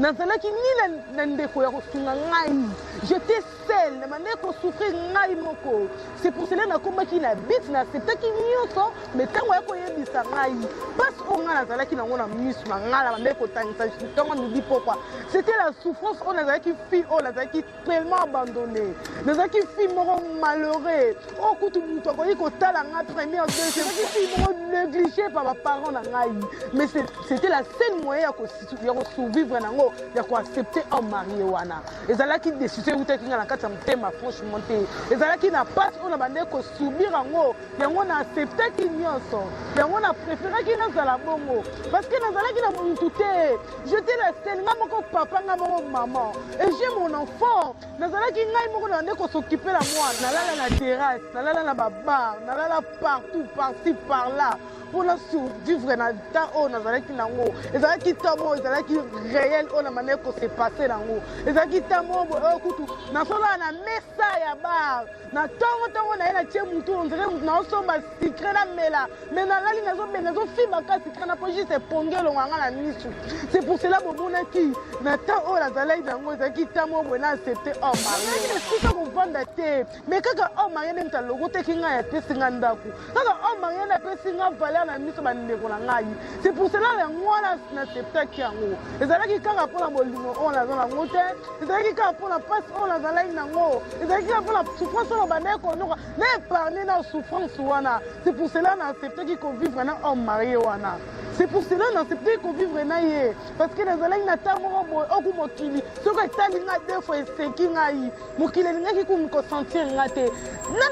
Nazalaki ni na, na ndeko ya kosunga ngai. J'étais seule, na bandaki kosouffrir ngai moko. C'est pour cela nakomaki na but, na acceptaki nyonso, mais ntango ya koyebisa ngai mpasi oyo ngai nazalaki nango na miso na ngai, na bandaki kotangisa ntongo midi pokwa. C'était la souffrance oyo nazalaki fille oyo nazalaki tellement abandonné, nazalaki fille moko malheureux oyo kutu moto akoki kotala ngai première, deuxième, nazalaki fille moko négligé par baparent na ngai, mais c'était la seule moyen ya kosurvivre nango, ya koaccepte homme marié wana. Ezalaki décision eutaki ngai na kati ya motema, franchement te. Ezalaki na pasi oyo na bandaki kosubir yango, yango na acceptaki nyonso, yango na préféraki nazala bongo parce que nazalaki na mutu te. J'étais la seule, nga moko papa, nga moko maman, et j'ai mon enfant. Nazalaki ngai moko na bande kos'occuper na mwana. Nalala na terrasse, nalala na babar, nalala partout, par-ci par-là, mpona survivre na temps oyo nazalaki nango. Ezalaki temps moko ezalaki réel oyo na bandaki kose passer nango. Ezalaki temps moko boye oyo kutu nasolala na mesa ya bar na ntongo ntongo na ye, natie mutu, on dirait mutu naosomba sucré namela, mais nalali, nazobenda, nazofimba sucré na po juste epongi elongo nga na misu. C'est pour cela bomonaki na temps oyo nazalaki nango, ezalaki temps moko boye na accepte homme marié. Esika kovanda te, mais kaka homme marié nde moto alokoteki ngai, apesi ngai ndako. Kaka homme marié nde apesi ngai valeur na miso bandeko na ngai. C'est pour cela yango wana naacceptaki yango. Ezalaki kaka mpona bolingo oyo naza nango te, ezalaki kaka mpona mpasi oyo nazalaki nango, ezalaki kaka mpona souffrance oyo bandaki konoka na épargne na souffrance wana. C'est pour cela na acceptaki kovivre na homme marié wana. C'est pour cela na acceptaki kovivre na ye, parce que nazalaki na ntango moko boye oku mokili soki etali ngai deux fois eseki ngai, mokili elingaki kosentir nga te. Na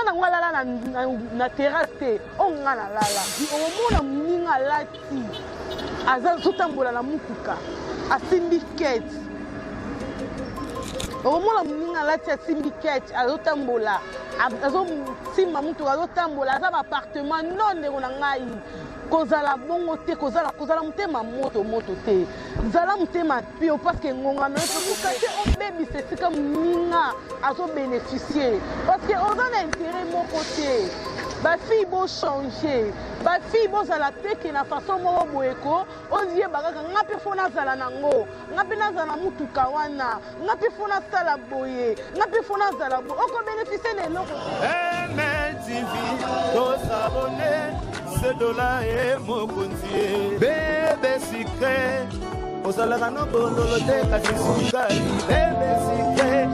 nango alala na terrasse te, oyo nga nalala. Okomona moninga alati, aza azotambola na mutuka, asimbi kete. Okomona moninga alati, asimbi kete, azotambola, azosimba mutuka, azotambola, aza baappartement. Non, ndeko na ngai, kozala bongo te. Kozala motema moto moto te, zala motema pio, parce que ngonga na yo ekoka te. Obebisa esika moninga azobénéficie parce que oza na intérêt moko te. Bafille, bochange. Bafille, bozala teke na façon moko boye ko oyeba kaka nga mpe faut nazala nango, nga mpe nazala na mutuka wana, nga mpe faut nasala boye, nga mpe faut nazala boye. Okobénéficie na eloko te. MLTV, tos'abonner. Sedola e mokonzi ye bébé sucré, ozalaka no bololo te, kasi sukali bébé sucré.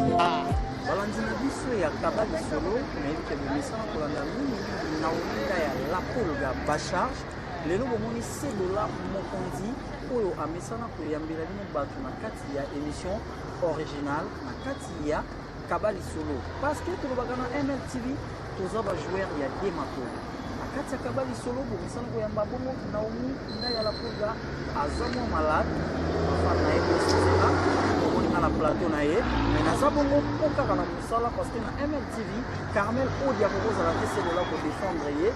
Balandi na biso ya Kaba Lisolo, nayebi ke bomesana kolanda mingimingi Naomi Ndaya La Pulga Bacharge. Lelo bomoni Sedola Mokonzi oyo amesana koyambela bino bato na kati ya émission originale na kati ya Kaba Lisolo, parce que tolobaka na MLTV, toza bajoueur ya de makolo na kati ya Kaba Lisolo. Bomesana koyamba bongo Naomi Ndaya La Pulga. Aza mwa malade, bafan na ye bosisela omoni nga na plateau na ye, mais naza bongo mpo kaka na mosala, parce que na MLTV, Carmel Odi akokozala te, Selola kodéfendre ye,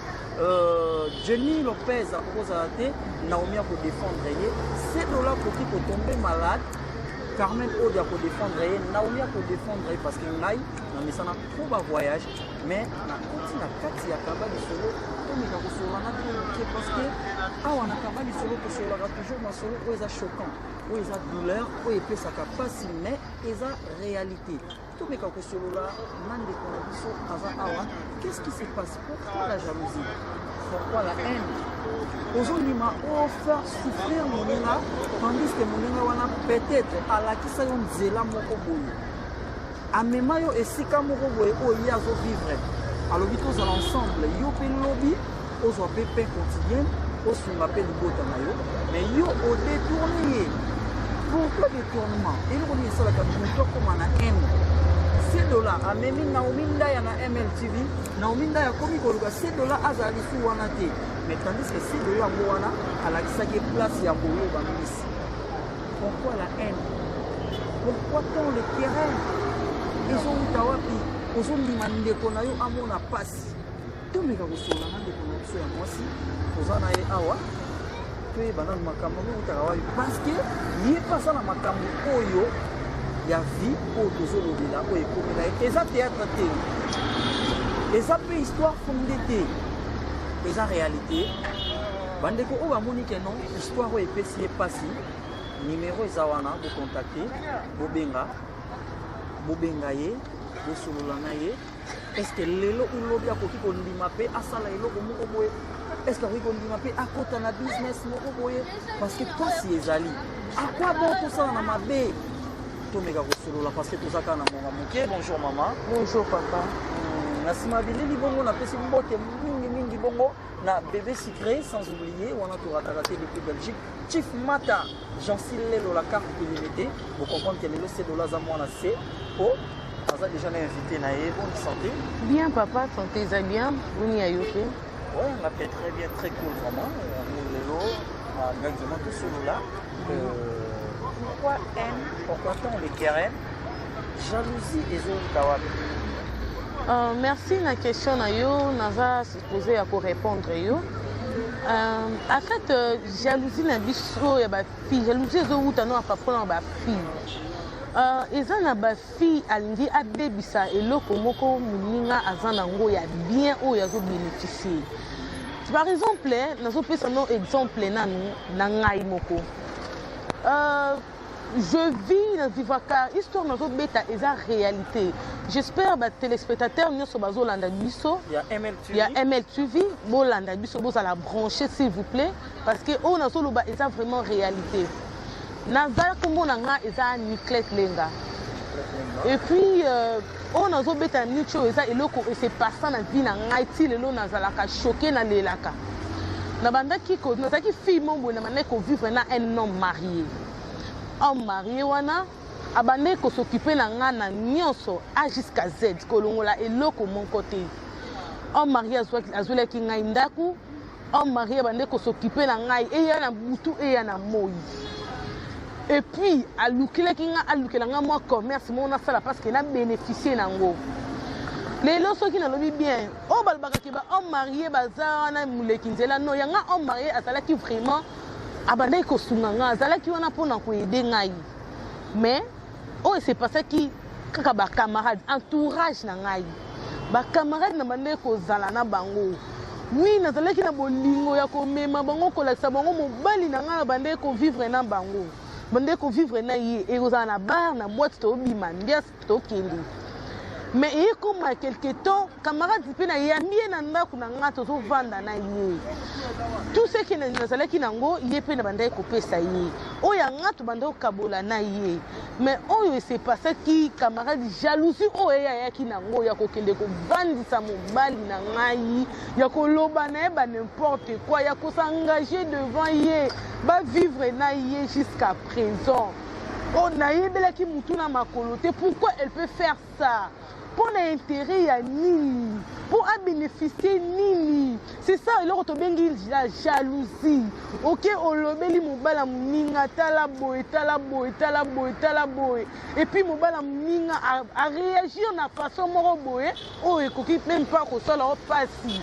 Jenny Lopez akokozala te, Naomi akodéfendre ye. Sedola akoki kotombe malade, Carmel Odi akodéfendre ye, Naomi akodéfendre ye, parce que ngai namesana trop bavoyage. Mais nakoti na kati ya Kaba Lisolo, tomeka kosolola na bino moke, parce que awa na Kaba Lisolo tosololaka toujours masolo oyo eza choquant, oyo eza douleur, oyo epesaka mpasi, mais eza réalité. Tomeka kosolola na ndeko na biso aza awa. Qu'est-ce qui se passe? Pourquoi la jalousie? Pourquoi la haine? Ozondima ofaire souffrir moninga, tandis que moninga wana peut-être alakisa yo nzela moko boye, amema yo esika moko boye oyo ye azovivre. Alobi tozala ensemble, yo mpe lobi ozwa mpe pain quotidienne, osunga mpe libota na yo, mais yo odétourne ye. Pourquoi détournement? Eloko nini esalaka moto akóma na haine? Sedola amemi Naomi Ndaya na MLTV. Naomi Ndaya akomi koluka Sedola azala lisu wana te, mais tandis que Sedola yango wana alakisaki place ya koloba mbisi. Pourquoi la haine? Pourquoi tant le querelle? Ezowuta wapi? Ozondima ndeko na yo amona pasi. Tomeka kosolola na ndeko na biso ya mwasi, toza na ye awa. Toyeba nanu makambo yango eutaka wapi, parce que ye mpe aza na makambo oyo ya vie oyo tozolobela, oyo ekomela ye. Eza théâtre te, eza mpe histoire fondée te, eza réalité. Bandeko oyo bamoni ke non, histoire oyo epesi ye mpasi. Numero eza wana, bocontacte, bobenga, bobenga ye, bosolola na ye. Est ce que lelo ou lobi akoki kondima mpe asala eloko moko boye? Est ce que akoki kondima mpe akota na business moko boye? Parce que mpasi ezali. À quoi bon tosala na mabe? Tomeka kosolola parce que toza kaka na ngonga moke. Bonjour mama. Bonjour papa. Na nsima bilili bongo napesi mbote mingi mingi bongo na bébé sucré, sans oublier wana torataka te depuis Belgique, Chief Mata Jancy Lelo, la carte illimitée. Vous comprenez que lelo Sedola aza mwana C po aza déjà na invité na ye. Bonne santé? Bien papa, santé eza bien. Boni ya yo mpe? Ouais, on a fait très bien, très cool vraiment. Lelo ngai vraiment tosolola. Pourquoi haine? Pourquoi tant les querelles, jalousie ezowuta wapi? Merci na question na yo. Naza supposé ya korépondre yo. En fait, jalousie na biso ya bafille, jalousie ezowuta no aka mpona bafille. Eza na bafille alingi abebisa eloko moko moninga aza nango ya bien oyo azobénéficie. Par exemple, nazopesa no exemple nanu na ngai moko. Je vis na vivaka histoire nazobeta eza réalité. J'espère batéléspectateur nyonso bazolanda biso ya MLTV, ya MLTV, bolanda biso, bozala branché s'il vous plaît, parce que oyo nazoloba eza vraiment réalité. Naza, nkombo na nga eza Niclete Lenga. Et puis oyo nazobeta na minute oyo eza eloko ese passa na vie na ngai. Ti lelo nazalaka choqué, nalelaka. Nabandaki, nazalaki fille mo boye, nabandaki kovivre na un homme marié. Homme marié wana abandaki kos'occuper na nga na nyonso, A jusqu'à Z, kolongola eloko moko te. Homme marié azwelaki ngai ndako. Homme marié abandaki kos'occuper na ngai, eya na butu, eya na moi. Et puis alukelaki nga, alukela nga mwa commerce moko nasala parce que nabénéficie nango. Lelo soki nalobi bien, oyo balobaka ke ba homme marié baza wana moleki nzela, no yanga homme marié azalaki vraiment, abandaki kosunga nga, azalaki wana mpona koaider ngai. Mais oyo esepasaki kaka bacamarade, entourage na ngai, bacamarade na bandaki kozala na bango. Oui, nazalaki na bolingo ya komema bango, kolakisa bango mobali na ngai na bandaki kovivre na bango, bandaki kovivre na ye, ekozala na bar, na boîte, tobima ambiance, tokende. Mais eye koma quelque temps, camarade mpe nayambi ye na ndako na nga, tozovanda na ye. Tout ce que nazalaki nango, ye mpe na bandaki kopesa ye. Oyo ya nga, tobandaki kokabola na ye. Mais oyo esepasaki, camarade, jalousie oyo ye ayaki nango ya kokende kovandisa mobali na ngai, ya koloba na ye ba n'importe quoi, ya kos'engager devant ye, bavivre na ye jusqu'à présent, oyo nayebelaki mutu na makolo te. Pourquoi elle peut faire ça? Mpo na intérêt ya nini? Mpo abénéficie nini? C'est ça eloko tobengi la jalousie. Oke olobeli mobala moninga: tala boye, tala boye, tala boye, tala boye. Et puis mobala moninga aréagir na façon moko boye oyo ekoki même pas kosala o pasi.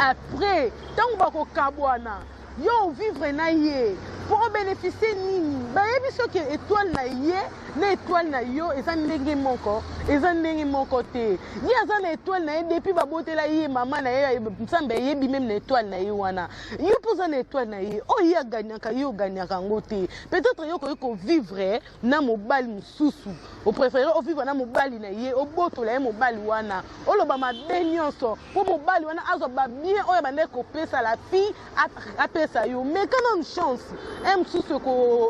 Après, ntango bakokabwana, yo ovivre na ye mpo obénéficie nini? Bayebi soki étoile na ye na étoile na yo eza ndenge moko, eza ndenge moko te. Ye aza na étoile na ye depuis babotela ye mama na ye. Nzambe ayebi même na étoile na ye wana. Yo mpo oza na étoile na ye oyo ye aganyaka, ye oganyaka yango te. Peut-être yo okoki kovivre na mobali mosusu, opréféré ovivre na mobali na ye, obotola ye mobali wana, oloba mabe nyonso mpo mobali wana azwa babien oyo abandaki kopesa la fille, apesa yo. Mais kana une chance e mosusu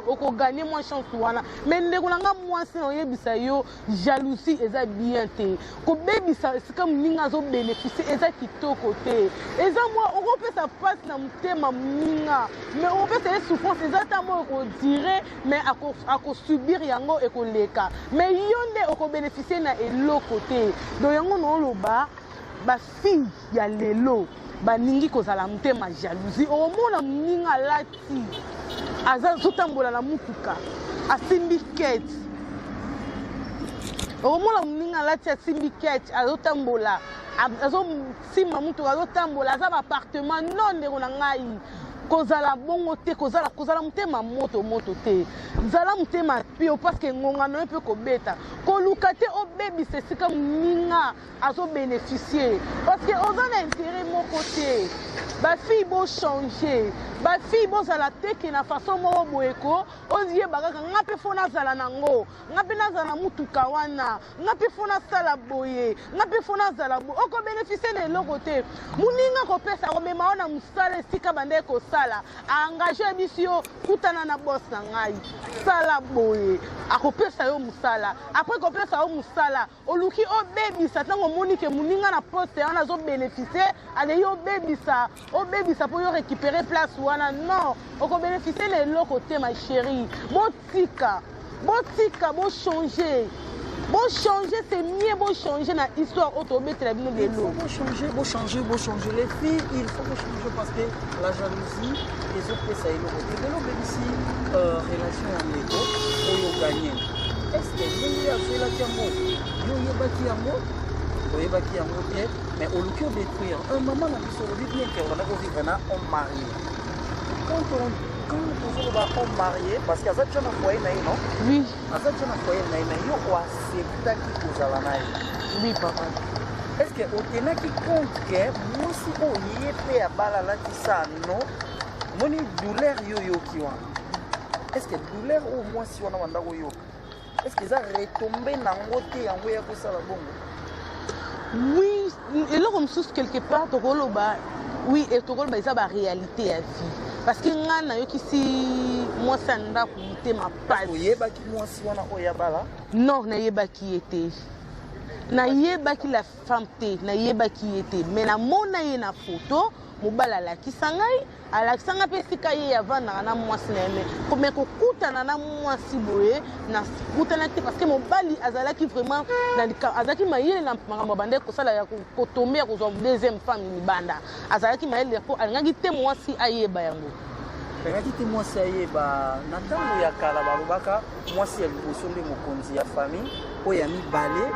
okogagner mwa chance wana. Mais ndeko na nga mwasi, na oyebisa yo, jalousie eza bien te. Kobebisa esika moninga azobénéficie eza kitoko te. Eza mwa okopesa mpasi na motema moninga, mais okopesa ye souffrance eza ta moko ekodire, mais akosubir yango, ekoleka, mais yo nde okobénéficie na eloko te. Donc yango na oloba, bafille ya lelo balingi kozala motema jalousie. Okomona moninga alati, aza azotambola na mutuka, asimbi kete. Okomona moninga alati, asimbi kete, azotambola, azosimba mutuka, azotambola, aza baappartement. Non, ndeko na ngai, kozala bongo te. Kozala motema moto moto te, zala motema pio, parce que ngonga na yo mpe kobeta. Koluka te obebisa esika moninga azobénéficie, parce que oza na intérêt moko te. Bafille, bochange. Bafille, bozala teke na façon moko boye ko oyeba kaka nga mpe faut nazala nango, nga mpe nazala na mutuka wana, nga mpe faut nasala boye, nga mpe faut nazala boye. Okobénéficie na eloko te. Moninga kopesa, komema yo na mosala esika bandeki kosala, aengage yebisi yo: "Kutana na boss na ngai, sala boye." Akopesa yo mosala. Après kopesa yo mosala, oluki obebisa. Ntango omoni ke moninga na poste wana azobénéficie, alei, obebisa, obebisa mpo yo récupérer place wana. Non, okobénéficie na eloko te, ma chérie. Botika, botika, bochange, bochange, c'est mieux bochange na histoire oyo tobetela bino Il lelo. Faut changer, faut changer, faut changer. Les filles, il faut changer parce que la jalousie, ezopesa eloko te. Lelo obebisi relation ya ndeko oyo gagné. Est ce que ndenge azwelaki yango, yo oyebaki yango? Oyebaki yango te, mais oluki odétruire un mama na biso. Olobi bien ke obanda kovivre na homme marié. Quand tozoloba homme marié, parce que aza tia na foyer na ye, non? Oui. Aza tia na foyer na ye, mais yo oacceptaki kozala na ye. Oui, papa. Est ce que otenaki compte ke mwasi oyo ye mpe abala, alatisa no moni douleur yo oyoki wana? Est ce que douleur oyo mwasi wana banda koyoka, est ce que eza retombe nango te, yango ya kosala bongo? Oui, eloko mosusu quelque part tokoloba oui, tokoloba eza baréalité ya vie, parce que ngai nayokisi mwasi ya ndako motema pasi. Oyebaki mwasi wana oyo abala? Non, nayebaki ye te, nayebaki la femme te, nayebaki ye te, mais namona ye na photo. Mobali alakisa ngai, alakisa ngai mpe esika ye avandaka na mwasi na ye. Mais kokutana na mwasi boye, nakutanaki te, parce que mobali azalaki vraiment azalaki mayele na makambo abandaki kosala ya kotombe, ya kozwa deuxième femme libanda. Azalaki mayele mpo alingaki te mwasi ayeba yango. Alingaki te mwasi ayeba. Na ntango ya kala balobaka mwasi ya liboso nde mokonzi ya famille, oyo ya mibale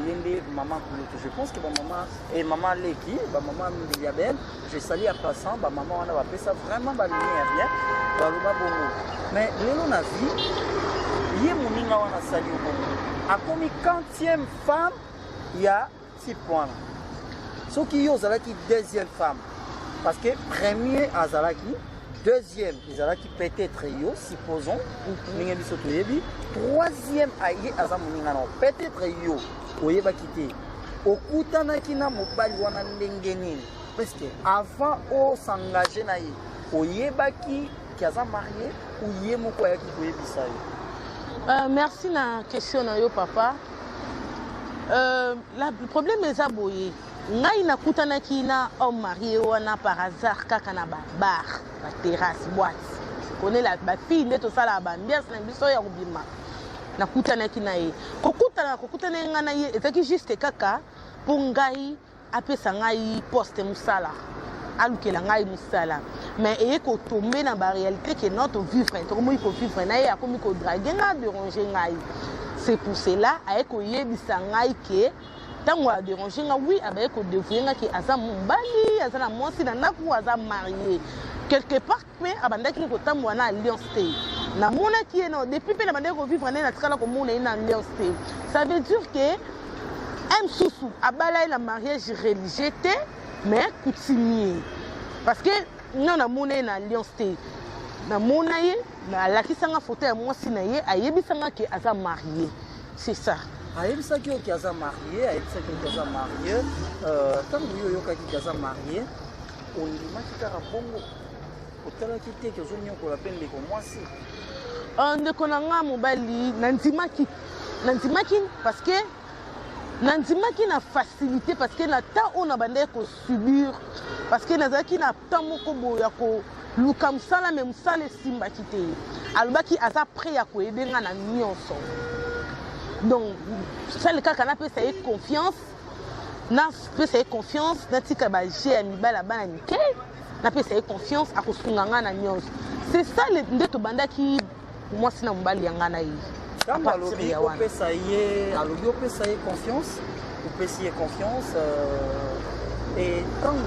ye nde mama kulutu. Je pense que bamama e mama leki, bamama ya belle, je salue en passant bamama wana, bapesa vraiment balumière bien, baloba bongo. Mais lelo na vie, ye moninga wana asali yo bongo, akomi quantième femme ya type wana. Soki yo ozalaki deuxième femme, parce que premier azalaki, deuxième ezalaki peut-être yo, supposons ndenge biso toyebi, troisième aye aza moninga na yo. Peut-être yo oyebaki te, okutanaki na mobali wana ndenge nini? Parce que avant osengage na ye, oyebaki ki aza marié ou ye moko ayaki koyebisa yo? Merci na question na yo, papa. Le problème eza boye: ngai nakutanaki na homme marié wana par hasard, kaka na babar, baterrasse, boîte. Konela bafille nde tosalaka baambiance na biso ya kobima. Nakutanaki na ye, kokutana, kokutana ye ngai na ye ezalaki juste kaka mpo ngai apesa ngai poste, mosala, alukela ngai mosala. Mais eye kotombe na baréalité ke non, tovivre, tokomoki kovivre na ye, akomi kodraguer ngai, adérange ngai. C'est pour cela aye koyebisa ngai ke ntango adérange ngai, oui, abaye kodévoiler ngai ke aza mobali, aza na mwasi na ndako, aza marié quelque part. Mpe abandaki kotambola na alliance te. Namonaki ye na depuis mpe nabandaki kovivre nde natikala komona ye na alliance te. Ça veut dire ke un mosusu abala ye na mariage religieux te, mais coutumier, parce que nga namona ye na alliance te. Namona ye, alakisanga photo ya mwasi na ye, ayebisanga ke aza marié, c'est ça. Ayebisaki yo ke aza marié, ayebisaki yo ke aza marié. Ntango yo oyokaki ke aza marié, ondimaki kaka bongo? Otalaki te ke ozonyokola mpe ndeko mwasi? Ndeko na nga mobali, nandimaki, nandimaki, parce que nandimaki na facilité, parce que na temps oyo nabandaki kosubir, parce que nazalaki na temps moko boye ya koluka mosala, mais mosala esimbaki te. Alobaki aza prêt ya koaider nga na nyonso, donc sali kaka napesa ye confiance, napesa ye confiance, natika bajeu ya mibali ya bana mike, napesa ye confiance, akosunga nga na nyonso. C'est ça nde tobandaki mwasi na mobali ya nga na ye. Ntango alobi opesa ye, alobi opesa ye confiance, opesi ye confiance. Et ntango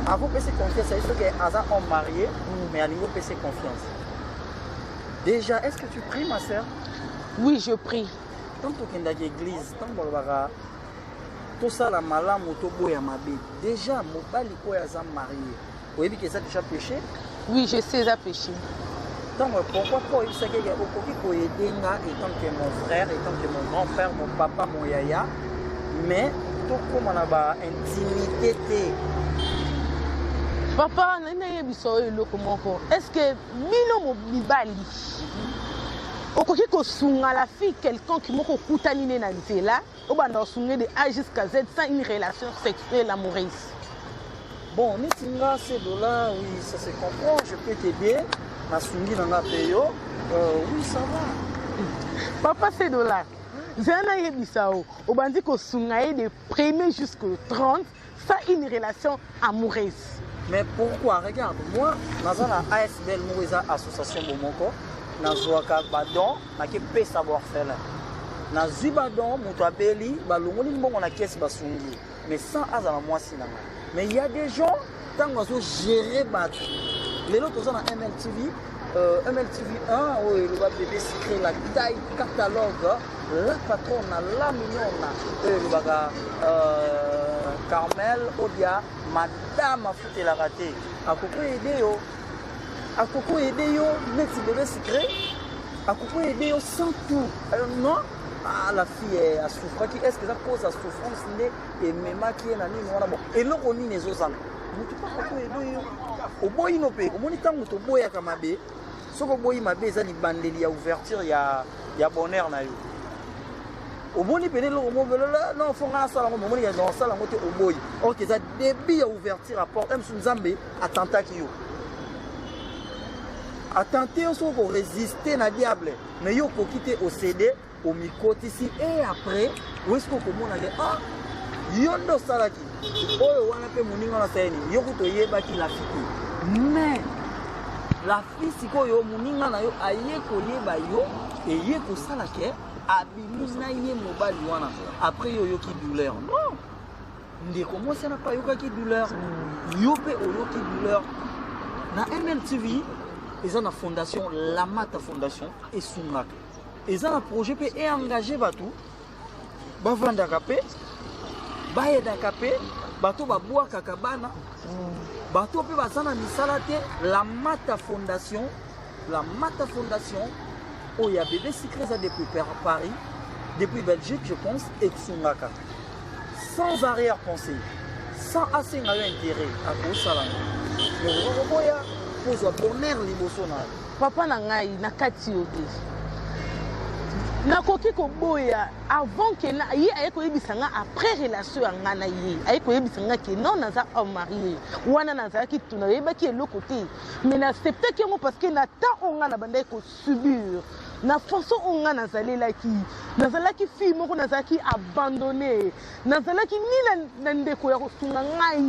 avant opesi confiance aye, soki aza homme marié, mais alingi opesa confiance déjà, est ce que tu pries, ma sœur? Oui, je prie. Ntango tokendaki église, ntango balobaka Tosala malamu, toboya mabe. Déjà mobali oyo aza marié, oyebi ke eza déjà péché. Oui, je sais, eza péché. Ntango, pourquoi po oyebisaki eke okoki koaider nga étant que mon frère, étant que mon grand frère, mon papa, mon yaya, mais tokóma na baintimité te? Papa, nai nayebisa oyo eloko moko. Est ce que bino mibali okoki kosunga la fille quelconque moko okutani ne na nzela, obanda kosunga de A jusqu'à Z sans une relation sexuelle amoureuse? Bon, neti nga Sedola, oui, ça se comprend, je peux t'aider, nasungi na nga mpe yo, oui, ça va. Papa Sedola, zela nayebisa o, obandi kosunga ye de premier jusqu'au 30 sans une relation amoureuse. Mais pourquoi? Regarde, moi naza na ASBL moko, eza association bomoko. Nazwaka badon, nakepesa baorphelin. Nazwi badon, moto abeli, balongoli mbongo na kese, basungi, mais sans azala mwasi na ngai. Mais il y a des gens, ntango azogérer bato, lelo toza na MLTV, MLTV 1 oyo eloba bébé secret, la taille catalogue, la patronne, la mignonne, oyo elobaka Carmel Odia, madame afutelaka te, akoki aider yo, akoki aider yo neti bébé secret, akoki aider yo sans tout. Alors, non, ah, la fille asouffraki. Est ce que eza cause ya souffrance nde ememaki ye na nini wana? Bon, eloko nini ezozanga motu mpo akoki aider yo, oboyi no mpe omoni ntango toboyaka mabe. Soki oboyi mabe, eza libandeli ya ouverture ya bonheur na yo. Omoni pene eloko moko, non, fo nga nasala yango, omoni nasala yango te, oboyi. Ok, eza début ya ouverture ya porte mosu. Nzambe atentaki yo, atente yo, soki okorésister na diable, mais yo okoki te, océder, omikotisi. Et après oyeski okomona ke ah, yo nde osalaki oyo wana mpe moninga wana asali nini. Yo kutu oyebaki la fille te, mais la fille sikoyo, moninga na yo aye koyeba yo, eye kosala ke abimi na ye mobali wana. Après yo oyoki douleur. Non, ndeko mwasi wana mpe ayokaki douleur, yo mpe oyoki douleur. Na MLTV eza na fondation Lamata Fondation, esungaka, eza na projet mpe eengage bato bavandaka mpe bayedaka mpe bato babwakaka bana, bato mpe baza na misala te. Lamata Fondation, Lamata Fondation oyo ya bébé secret eza depuis Paris, depuis Belgique je pense, esungaka sans arrière pensée, sans asenga yo intérêt. Akosala ngo, mais okoka koboya kozwa bonheur liboso na yo. Papa na ngai, na kati yo te, nakoki koboya avant ke na ye aye koyebisa nga. Après relation ya nga na ye, aye koyebisa nga ke non, naza homme marié. Wana nazalaki tu, nayebaki eloko te, mais naacceptaki yango parce que na temps oyo nga na bandaki kosubir, na façon oyo nga nazalelaki, nazalaki fille moko, nazalaki abandonné, nazalaki ni na ndeko ya kosunga ngai.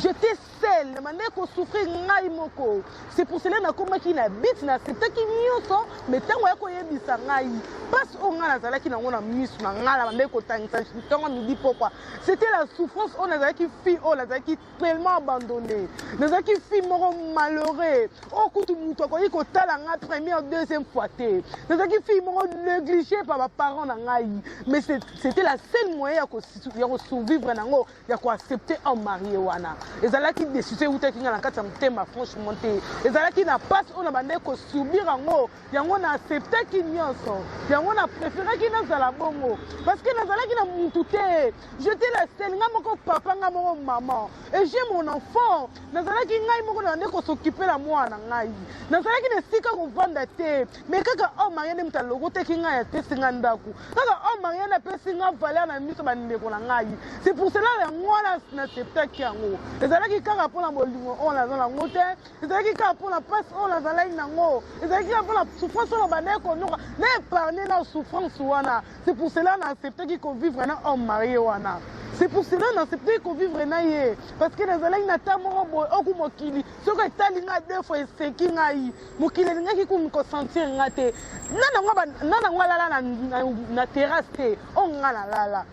J'étais seule, nabandaki kosouffrir ngai moko. C'est pour cela nakomaki na but, na acceptaki nyonso. Mais ntango ya koyebisa ngai, mpasi oyo ngai nazalaki nango na miso na ngai, na bandaki kotangisa ntongo, midi, pokwa, c'était la souffrance oyo nazalaki fille oyo nazalaki tellement abandonné, nazalaki fille moko malheureux oyo kutu moto akoki kotala nga première, deuxième fois te. Nazalaki fille moko négligé par baparent na ngai, mais c'était la seule moyen ya kosurvivre nango, ya koaccepter homme marié wana. Ezalaki décision eutaki nga na kati ya motema, franchement te. Ezalaki na mpasi oyo na bandaki kosubir yango, yango na acceptaki nyonso, yango na préféraki nazala bongo parce que nazalaki na mutu te. J'étais la seule, nga moko papa, nga moko maman, et j'ai mon enfant. Nazalaki ngai moko na nde kos'occuper na mwana ngai. Nazalaki na esika kovanda te, mais kaka homme marié nde moto alokotaki ngai, apesi ngai ndako. Kaka homme marié nde apesi ngai valeur na miso bandeko na ngai. C'est pour cela yango wana naacceptaki yango. Ezalaki kaka mpona bolingo oyo naza nango te, ezalaki kaka mpona mpasi oyo nazalaki nango, ezalaki kaka mpona souffrance oyo bandaki konoka na épargne na souffrance wana. C'est pour cela na acceptaki kovivre na homme marié wana. C'est pour cela na acceptaki kovivre na ye parce que nazalaki na ta moko boye oku mokili soki etali ngai deux fois, eseki ngai, mokili elingaki kumi kosentir nga te. Na nango alala na terrasse te, oyo nga nalala.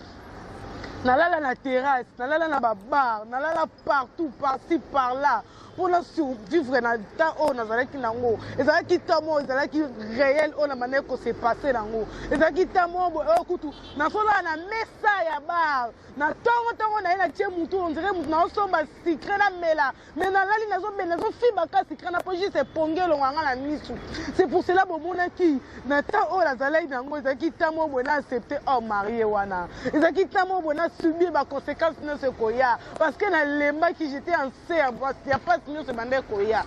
Nalala na terrasse, nalala na ba bar, nalala partout, par-ci par-là mpo na survivre na temps oyo nazalaki nango. Ezalaki temps moko ezalaki réel oyo nabandaki ko se passer nango. Ezalaki temps moko boye oyo kutu nazolala na mesa ya bar na ntongo ntongo na ye, natie mutu on dirait mutu naosomba sucre namela, mais nalali, nazobenda, nazofiba ka sucre na mpo juste epongi elongo nga na misu. C'est pour cela bomonaki na temps oyo nazalaki nango, ezalaki temps moko boye na accepte homme marié wana. Ezalaki temps moko boye na subir baconséquence nyonso ekoya, parce que nalembaki, j'étais en se ya pasi nyonso ebandaki koya.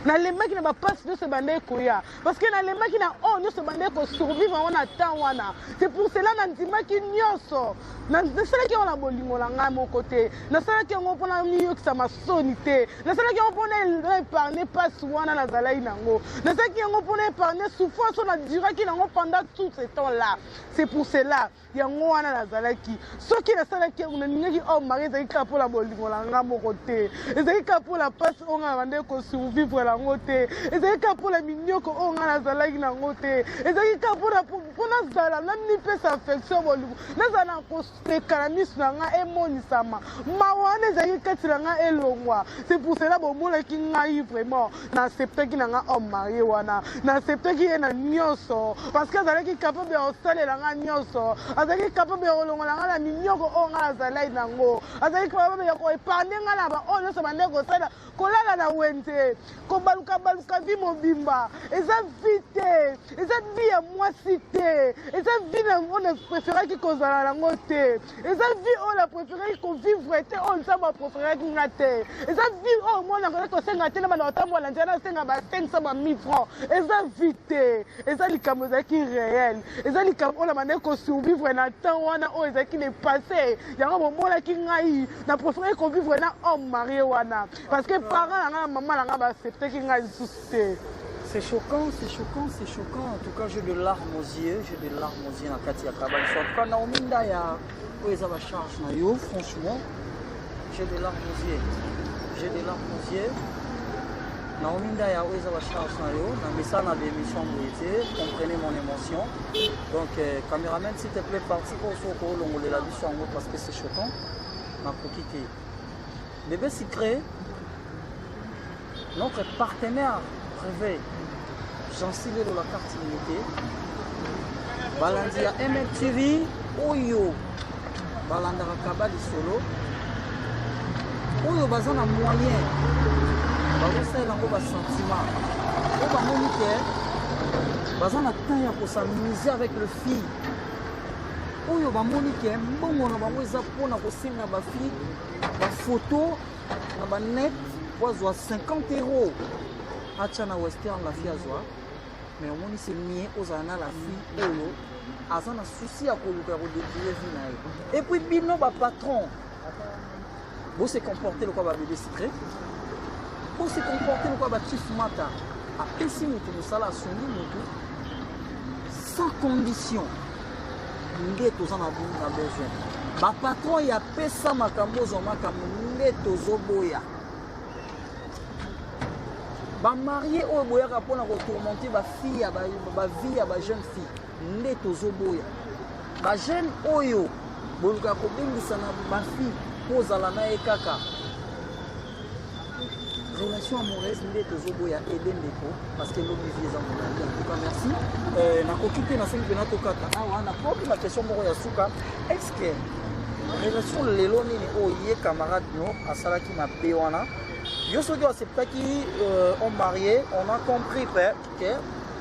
Nalembaki na bapasi nyonso ebandaki koya, parce que nalembaki na oyo nyonso ebandaki kosurvivre yango na temps wana. C'est pour cela nandimaki nyonso. Nasalaki yango na bolingo na ngai moko te, nasalaki yango mpona miyokisa masoni te, nasalaki yango mpona épargne mpasi wana nazalaki nango, nasalaki yango mpona épargne souffrance oyo naduraki nango pendant tout ce temps là. C'est pour cela yango wana nazalaki, soki nasalaki yango, nalingaki homme marié, ezalaki kaka mpona bolingo na nga moko te, ezalaki kaka mpona mpasi oyo nga na bandeki kosurvivre yango te, ezalaki kaka mpona minyoko oyo nga nazalaki nango te, ezalaki kaka mpona mpo nazala namipesa affection, bolingo, nazala na koseka na miso na nga, emonisama mawa wana ezalaki kati na nga elongwa. C'est pour cela bomonaki ngai vraiment na acceptaki na nga homme marié wana. Na acceptaki ye na nyonso, parce que azalaki capable ya kosalela nga nyonso, azalaki capable ya kolongola nga na minyoko oyo nga nazalaki nango, azalaki capable ya koépargne nga na baoyo nyonso bandeki kosala. Kolala na wenze, kobalukabaluka vie mobimba, eza vie te, eza vie ya mwasi te, eza vie oyo na préféraki kozala nango te, eza vie oyo na préféraki kovivre te, oyo Nzambe apréféraki nga te, eza vie oyo mwana akozaki kosenga te na bana kotambola nzela, nasenga ba 500, ba 1000 francs. Eza vie te, eza likambo ezalaki réel, eza likambo oyo na bandaki kosurvivre na temps wana oyo ezalaki le passé. Yango bomonaki ngai na préféré kovivre na homme marié wana, parce que parent na ngai na mama na ngai baaccepteki ngai lisusu te. C'est choquant, c'est choquant, c'est choquant. En tout cas, j'ai de larmes aux yeux, j'ai de larmes aux yeux na kati ya kabali. En tout cas, Naomi Ndaya, oyo eza ba charge na yo, franchement, j'ai de larmes aux yeux. J'ai de larmes aux yeux. Naomi Ndaya, oyo eza ba charge na yo, na misala na bémission boye te, comprenez mon émotion. Donc, caméraman, s'il te plaît, parti oyo soko olongolela biso yango parce que c'est choquant. Nakoki te. Bébé Sucré, notre partenaire privé, Jancy Lelo, la carte illimitée. Balandi ya MLTV, oyo balandaka kaba lisolo, oyo baza na moyen, bazosalela yango basentiment, oyo bamoni ke baza na temps ya kos'amuser avec le fille, oyo bamoni ke mbongo na bango eza mpona kosenga bafille bafoto na banet po azwa 50 € atya na Western, la fille azwa. Mais omoni, c'est mieux ozala na la fille oyo aza na souci ya koluka ya kodébrouiller vie na ye. Et puis bino bapatron, bose comporter lokola babébé sucré, bose comporter lokola bachief mata. Apesi motu mosala, asungi motu sans condition, nde toza na besoin. Bapatron ya pesa makambo, ozwa makambo, nde tozoboya. Bamarie oyo boyaka mpona kotourmenter bafille ya bavie ya bajeune fille, nde tozoboya. Bajeune oyo bolukaka kobengisa na bafille mpo ozala na ye kaka relation amoureuse, nde tozoboya. Ede ndeko, parce que lobi vie eza molai. En tout cas, merci. Nakoki te, nasengi mpena tokata awa. Nakoki na question moko ya suka: est ce que relation lelo nini oyo ye camarade no asalaki mabe wana, yo soki oacceptaki homme marié? On a compris mpe ke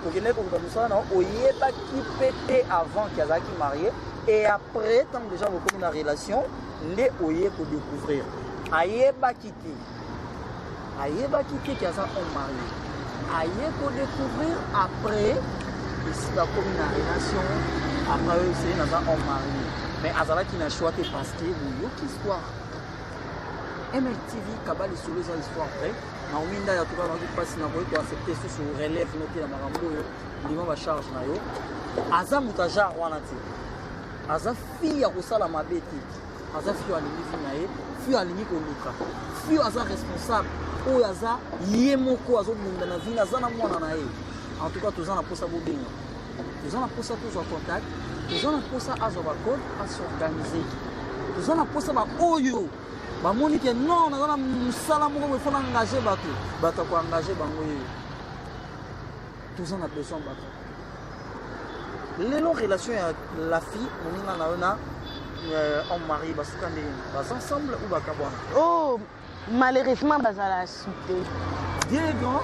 okendaki koluka mosala na oyebaki mpe te avant ke azalaki marié, et après, ntango déjà bokomi na relation, nde oye kodécouvrir. Ayebaki te, ayebaki te ke aza homme marié, aye kodécouvrir après esi bakomi na relation. Après oyo seye naza homme marié, mais azalaki na choix te, parce que boyoki histoire. MLTV Kaba Lisolo eza histoire vrai. Naomi Ndaya, tuka nayoki mpasi. Nakoki koaccepte susu relève no te na makambo oyo. Ndima bacharge na yo. Aza moto ya genre wana te, aza fille ya kosala mabe te, aza fille alingi vie na ye, fille alingi koluka, fille aza responsable, oyo aza ye moko azobunda na vie, aza na mwana na ye. En tout cas, toza na mposa bobenga, toza na mposa tozwa contact, toza na mposa azwa bacode, asorganize. Toza na posa ba oyo bamoni ke non, naza na mosala moko boye, faut na engage bato, bato ya koengage bango ye. Toza na besoin bato. Lelo relation ya la fille moninga na yo na homme marié basuka ndenge nini? Baza ensemble ou bakabwana? Oh, malheureusement bazala su te. Dieu est grand.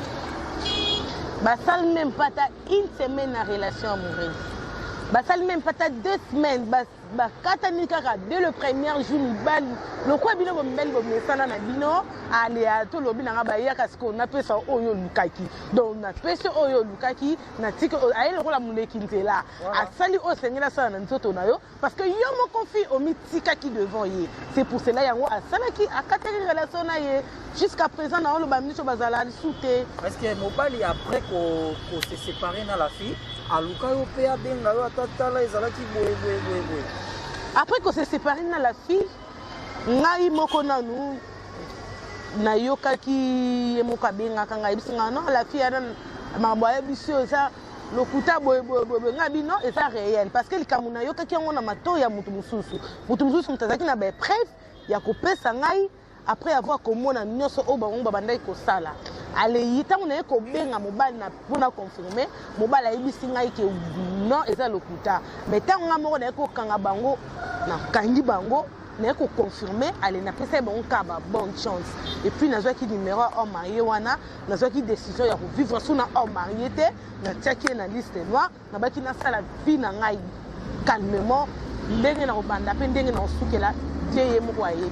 Basali même pas ata une semaine na relation amoureuse, basali même pas ata 2 semaines, bakatani kaka dès le premier jour. Mibali lokola bino bomibali bomesana na bino, ale tolobi nanga bayaka sikoyo, napesa oyo olukaki, donc napesi oyo olukaki, natiki aye lokola moleki nzela, asali oyo esengeli asala na nzoto na yo, parce que yo moko fille omitikaki devant ye. C'est pour cela yango asalaki, akataki relation na ye. Jusqu'à présent na oloba miso bazala lisu te. Est-ce que mobali, après ko se séparer na la fille, aluka yo mpe abenga yo ata tala ezalaki boye boye boye boye? Après ko se séparer na la fille, ngai moko nanu nayokaki ye moko abengaka ngai, ayebisi ngai: non, la fille ana makambo ayebisi oyo eza lokuta boye boye boye. Ngai bino eza réel, parce que likambo nayokaki yango na matoi ya motu mosusu, motu mosusu, moto azalaki na bapreuve ya kopesa ngai après avoir komona nyonso oyo bango babandaki kosala. Aleyi ntango naye kobenga mobali na mpona confirme, mobali ayebisi ngai ke non, eza lokuta. Mais ntango ngai moko naye kokanga bango, nakangi bango, naye koconfirme, ale napesa ye bango kaka ba bonne chance. Et puis nazwaki numéro ya homme marié wana, nazwaki décision ya kovivre su na homme marié te, natiaki ye na liste noire. Nabaki nasala vie na ngai calmement, ndenge na kobanda mpe ndenge na kosukela, die ye moko ayebi.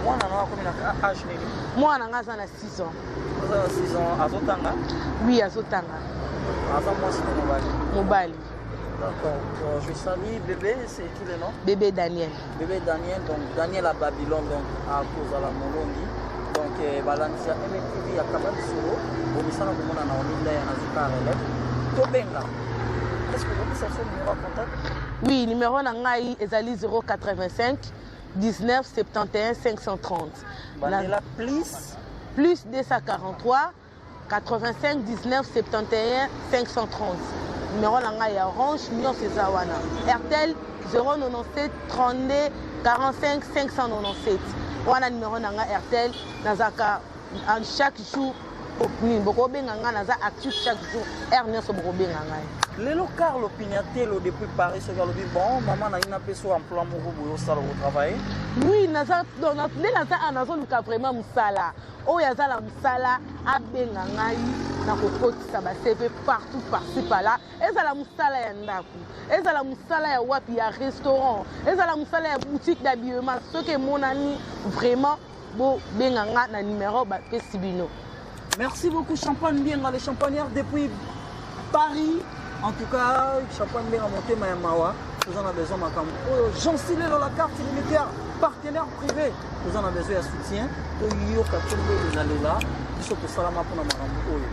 Mwana na akomi na âge nini? Mwana na ngai aza na 6 ans. Aza na 6 ans, azotanga? Oui, azotanga. Aza mwasi to mobali? Mobali. D'accord. Bon, je salue bébé, c'est qui le nom? Bébé Daniel. Bébé Daniel, donc Daniel à Babylone, donc à cause à la Molongi. Donc, balandisi ya MTV ya Kaba Lisolo, bomisana komona na Olinda ya Nazuka relève. Tobenga. Est-ce que vous avez son numéro de contact? Oui, numéro na ngai ezali 085 19 71 530. Bandela plus. Plus 243 85 19 71 530. Numéro na ngai ya Orange nyonso eza wana. Airtel 097 32 45 597. Wana numéro na ngai Airtel, nazalaka chaque jour nini bokobenga ngai, naza actif chaque jour, heure nyonso bokobenga ngai. Lelo Carlo Pignatello depuis Paris, soki alobi: bon mama, na ye napesa emploi moko boye, osala, kotravaille? Oui, naza nde naza awa, nazoluka vraiment mosala. Oyo aza na mosala abenga ngai na kokotisa baCV partout, par-ci par-là. Ezala mosala ya ndako, ezala mosala ya wapi, ya restaurant, ezala mosala ya boutique d'habillement, soki emonani vraiment, bobenga nga na numéro bapesi bino. Merci beaucoup Champagne Bienga, le champagnard depuis Paris. En tout cas, Champagne Bienga motema ya mawa, toza na besoin makambo oyo. Jean Silelo, la carte militaire, partenaire privé, toza na besoin ya soutien. Toyoka kombo ezalela biso, tosalama mpona makambo oyo,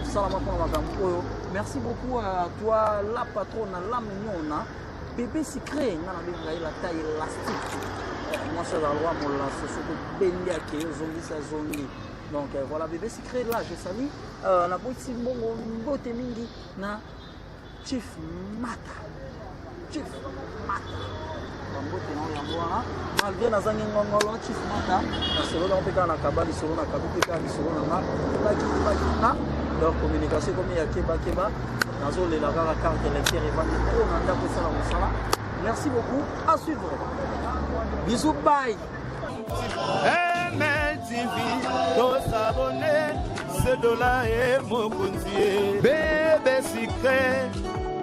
tosalama mpona makambo oyo. Merci beaucoup à toi la patronne, la mignona, bébé sucré. Nga nabenga ye la taille élastique, mwasi azala roi molaso, soki obendi akeye, ozongisi azongi. Donc voilà, bébé sucré là, je salue. Naboti mbongo, mbote mingi na Chief Mata, Chief Mata, bambote nango yango wana. Malgré nazangi ngongolo, Chief Mata, nasolola mpe kaka na kaba lisolo, na kabi mpe kaka lisolo na nga bakibaki nga. Donc communication ekomi ya kebakeba, nazolela kaka carte lecteur evandi trop na ndako, esala mosala. Merci beaucoup, à suivre, bisous, bye. MLTV, tosabone, sedola e mokonzi ye. Bébé sucré,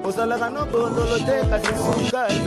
ozalaka no bololo te kasi sukali.